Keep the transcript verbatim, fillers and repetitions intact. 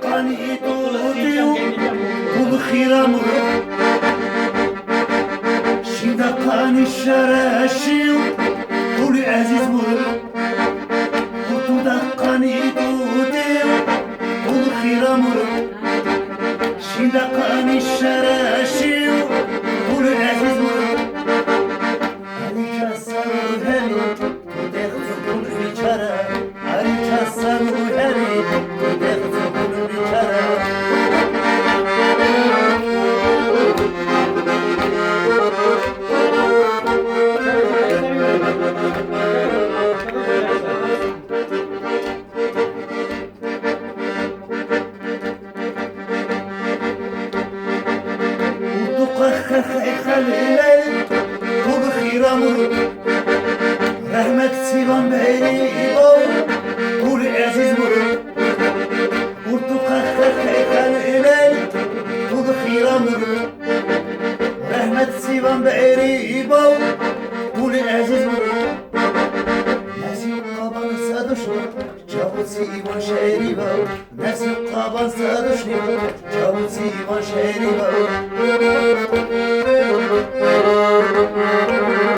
Qanî tu tê û tu bi xîra mûr. Şînda qanî şereşî û tu li ezîz mûr. Qurtûda qanî tu tê û tu bi xîra mûr. Şînda qanî şereşî û tu li ezîz mûr. Herî çasan û herî tu dextî tu biçare. Herî çasan û herî tu dextî tu biçare. Û tu qe-, qe-, qe-, qe-, lê-, lê-, tu bi xîra mûr. Rehmet Sîvan Beyrî baw, tu li ezîz mûr. Û tu qe-, qe-, qe-, qe-, lê-, lê-, tu bi xîra mûr. Rehmet Sîvan Beyrî baw, tu li ezîz mûr. Nesî qaban seduşu. Çavûsî Îvan şerî be, nesî qaban seduşî, çavûsî Îvan şerî be.